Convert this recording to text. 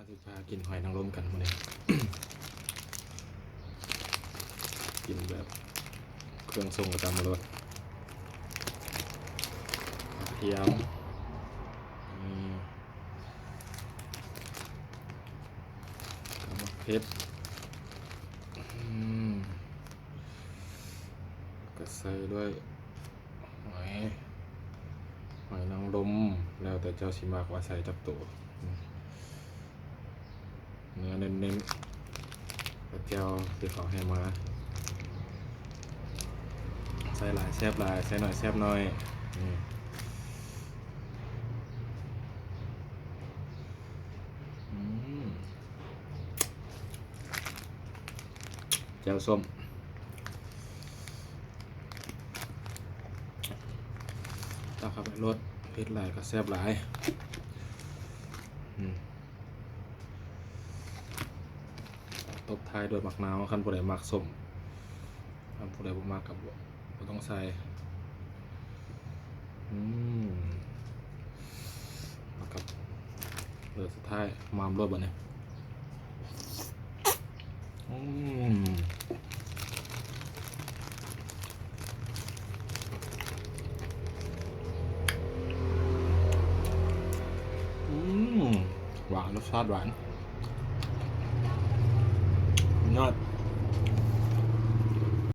ເຮົາຊິພາກິນຫອຍນາງລົມກັນມື້ນີ້ ກິນແບບເຄື່ອງຊົງປະຈຳໂລດ ກະທຽມ ອືມ ກະໝາກເຜັດ ອືມ ກະໃສ່ດ້ວຍ ຫອຍ ຫອຍນາງລົມ ແລ້ວແຕ່ເຈົ້າຊິມັກວ່າໃສ່ຈັກໂຕ ເນື້ອເນັ້ນໆ ກະແຈ່ວທີ່ເຂົາໃຫ້ມາ ໃສ່ຫຼາຍແຊບຫຼາຍ ໃສ່ໜ້ອຍແຊບໜ້ອຍ ອືມ ອືມ ແຈ່ວສົ້ມ ຕັກເຂົ້າໄປໂລດ ເຜັດຫຼາຍກະແຊບຫຼາຍ ອືມ ຕົບທ້າຍດ້ວຍໝາກນາວ ຄັນຜູ້ໃດມັກສົ້ມ ຄັນຜູ້ໃດບໍ່ມັກກະບໍ່ ບໍ່ຕ້ອງໃສ່ ອືມ ແລ້ວກະເຫຼືອສຸດທ້າຍ ໝາມໂລດບາດນີ້ ອືມ ອືມ ຫວານ ລົດຊາດຫວານ ຍອດ.